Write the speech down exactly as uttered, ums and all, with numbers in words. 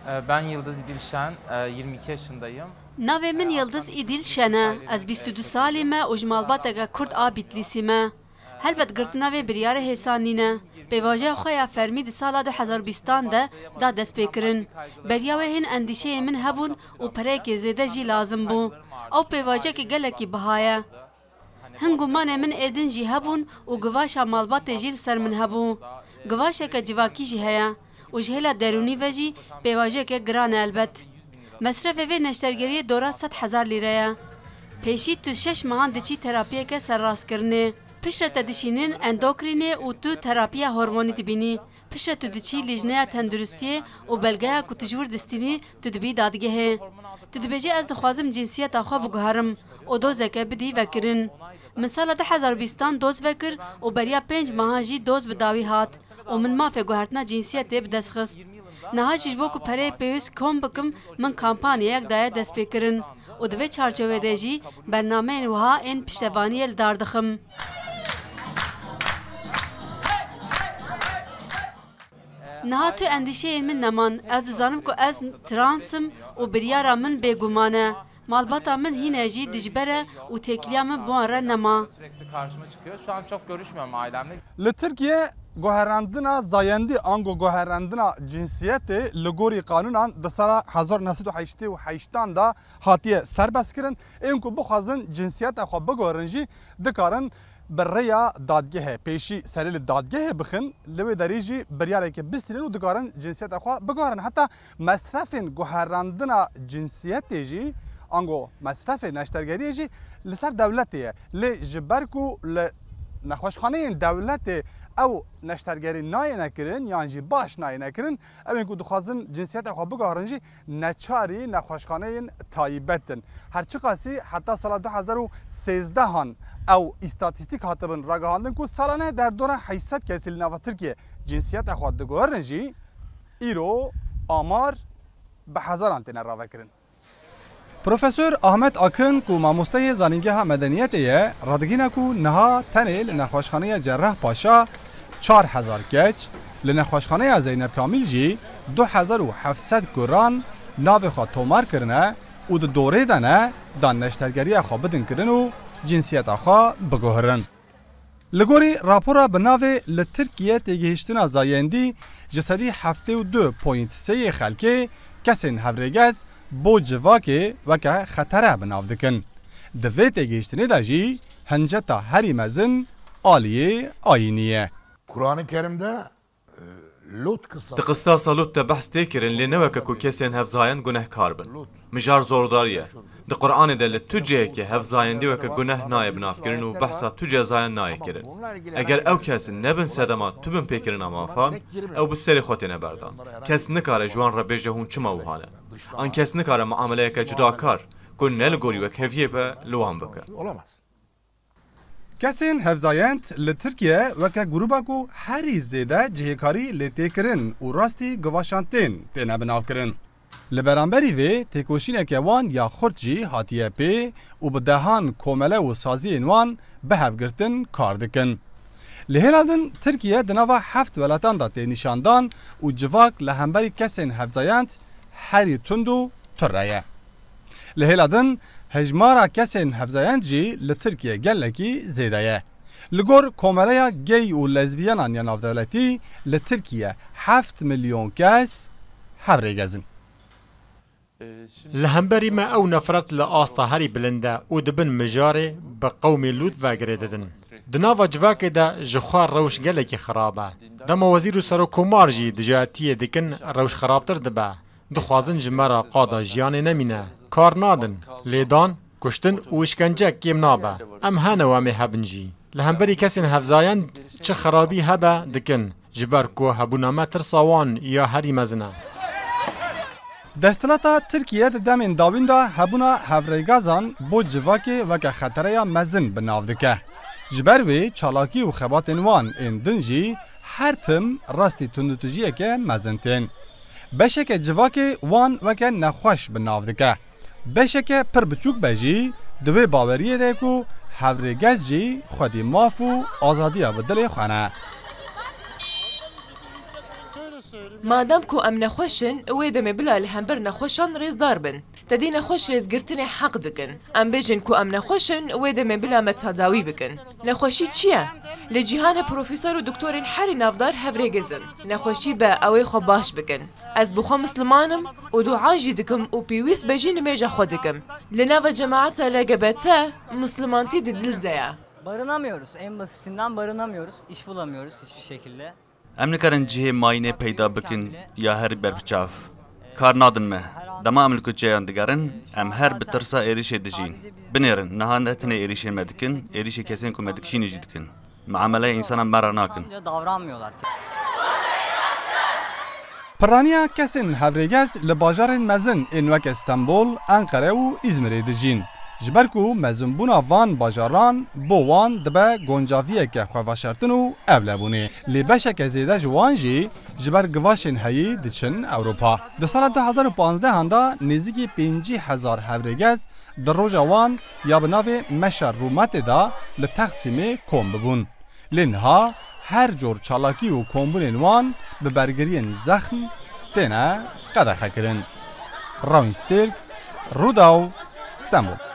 Ee, Ben Yıldız İdilşen, e, yirmi iki yaşındayım. Navê min Yildiz Îdîl Şen e. Ez bîst û du salî me û ji malbateke Kurd a Bîtlîsî me. Helbet girtina vê biryarê hêsan nîne. Pêvajoya xwe ya fermî di sala du hezar bîstan de da destpêkirin. Beriya wê hîn endîşeyên min hebûn û pereyekê zêde jî lazim bû. Ew pêvajiyekî gelekî biha ye. Hin gumanê min ê din jî hebûn û givaşa malbatê jî li ser min hebû. Givaşeke civakî jî heye û ji hêla derûnî ve jî pêvajiyeke giran e elbet. Mesrefê vê neştergeriyê dora sed hezar lîre ye. Pêşî tu şeş mehan diçî terapiyeke serrastkirinê. Piştre te dişînin endokrînê û tu terapiya hormonî dibînî. Piştre tu diçî lîjneya tenduristiyê û belgeya ku tu ji wir distînî, tu dibî dadgehê. Tu dibêjî, ez dixwazim cinsiyeta xwe biguherim û dozeke bidî vekirin. Min sala du hezar û bîstan doz vekir û beriya pênc mehan jî doz bi dawî hat û min mafê guhertina cinsiyetê bi dest xist. Niha jî ji bo ku pereyê pêwîst kom bikim, min kampanyayek daye destpêkirin û di vê çarçovê de jî bernameyên wiha ên piştevaniyê li dar dixim. Niha tu endîşeyên min neman. Ez dizanim ku ez trans im û biryara min bêguman e. Malbata min hîne jî dijber e û têkiliya min bi wan re nema. Sürekli karşıma çıkıyor. Şu an çok görüşmüyorum ailemle. Li Tirkiye guherandina zayendî ango guherandina cinsiyetê li gorî qanûnan di sala hezar neh sed û heştê û heştan de hatiye serbestkirin. Ên ku bixwazin cinsiyeta xwe biguherin jî dikarin bi rêya dadgehê, pêşî serê li dadgehê bixin, li wê derê jî biryarekê bistînin û dikarin cinsiyeta xwe biguherin. Heta mesrefên guherandina cinsiyetê jî, ango mesrefê neştergeriyê jî li ser dewletê ye. Lê ji ber ku li nexweşxaneyên dewletê ew neştergerî nayêne kirin yan jî baş nayêne kirin, ew ên ku dixwazin cinsiyeta xwe biguherin jî neçarî nexweşxaneyên taybet in. Her çiqasî heta sala du hezar û sêzdehan ew îstatîstîk hatibin ragihandin ku salane derdora heyşt sed kesî li nava Tirkiye cinsiyeta xwe diguherin jî, îro amar bi hezaran têne ravekirin. Profesor Ahmet Akın ku mamosteyê Zanîngeha Medeniyetê ye, radigihîne ku niha tenê li Nexweşxaneya Cerrahpaşa çar hezar keç, li Nexweşxaneya Zeynep Kamîl jî du hezar û heft sed kuran navê xwe tomar kirine û di dorê de ne da neştergeriya xwe bidin kirin û cinsiyeta xwe biguhirin. Li gorî rapora bi navê Li Tirkiye Têgihiştina Zayendî, ji sedî heftê û du point sê yê xelkê kesên hevrêgez bo civakê weke xetere bi nav dikin. Di vê têgihiştinê de jî hinceta herî mezin aliyê ayînî ye. Kur'an-ı Kerim'de, e, Lut kıssası. Di qistasa Lut de behs tê kirin, lê ne weke ku kesên hevzayend gunehkar bin. Mijar zordarî ye. Di Qur'anê de li tu cihekê hevzayendî weke guneh nayê binavkirin û behsa tu cezayên nayê kirin. Eger ew kes nebin sedema tu binpêkirina mafan, ew bi serê xwe têne berdan. Kes nikare ji wan re bêje hûn çima wiha ne. An kes nikare muameleyeke cudakar, ku ne li gorî wekheviyê be, li wan bike. Olamaz. Kesên hevzayend li Tirkiye weke grûba ku herî zêde cihêkarî lê tê kirin û rastî givaşan tên têne binavkirin. Li beramberî vê têkoşîneke wan ya xurt jî hatiye pê û bi dehan komele û saziyên wan bi hev girtin kar dikin. Li hêla din Tirkiye di nava heft welatan de tê nîşandan û civak li hemberî kesên hevzayend herî tund û tire ye. Li hêla din hejmara kesên hevzayend jî li Tirkiye gelekî zêde ye. Li gor Komeleya Gay û Lezbiyanan ya Navdewletî li Tirkiye heft milyon kes hevrêgez in. Li hemberî me ew nefret li asta herî bilind e û di bin mijarê bi qewmê Lût ve girê didin. Di nava civakê de ji xwe rewş gelekî xirab e. Dema wezîr û serokkomar jî dijayetiyê dikin, rewş xirabtir dibe. Dixwazin ji me re qada jiyanê nemîne. Kar nadin. Lêdan, kuştin û îşkence kêm nabe. Em hene û em ê hebin jî. Li hemberî kesên hevzayend çi xirabî hebe dikin. Ji ber ku hebûna me tirsa wan ya herî mezin e. Desthilata Tirkiye di demên dawîn de hebûna hevrêgazan bo civakê weke xetereya mezin bi nav dike. Ji ber wê çalakî û xebatên wan ên din jî her tim rastî tundûtijiyeke mezin tên. Beşeke civakê wan weke nexweş bi nav dike. Beşeke pir biçûk be jî di wê baweriyê de ye ku hevrêgez jî xwedî maf û azadiya bi dilê xwe ne. Madem ku em nexweş in, wê demê bila li hember nexweşan rêzdar bin. Te dî nexweş rêzgirtinê heq dikin. Em bêjin ku em nexweş in, wê demê bila me tedawî bikin. Nexweşî çi ye? Li cîhanê profesor û doktorên herî navdar hevrêgiz in. Nexweşî be, ew ê xwe baş bikin. Ez bi xwe Misliman im û dua jî dikim û pêwîst be jî nimêja xwe dikim. Li nava cemaeta L G B T, Mislimantî di dil de ye. Barınamıyoruz. En basitinden barınamıyoruz. İş bulamıyoruz hiçbir şekilde. Em nikarin cihê mayînê peyda bikin ya herî berbiçav. Kar nadin me. Dema em li kuçeyan digerin, em her bi tirsa êrişê dijîn. Binêrin, niha ne tenê êrişên me dikin, êrişê kesên ku me dikişînin jî dikin. Muameleya însanan me re nakin. Davranmıyorlar. Piraniya kesên hevrêgez li bajarên mezin ên weke Stenbol, Enqere û Îzmirê dijîn. Ji ber ku mezinbûna van bajaran bo wan dibe goncaviyeke xweveşartin û ewlebûnê. Lê beşeke zêde ji wan jî ji ber givaşên heyî diçin Ewropa. Di sala du hezar û panzdeh de nêzîkî pêncî hezar hevrêgez di roja wan ya bi navê Meşa Rûmetê de li Texsîmê kom bibûn. Lê niha her cor çalakî û kombûnên wan bi bergiriyên zexm têne qedexekirin. Rawîn Stêrk, Rûdaw, Stenbol.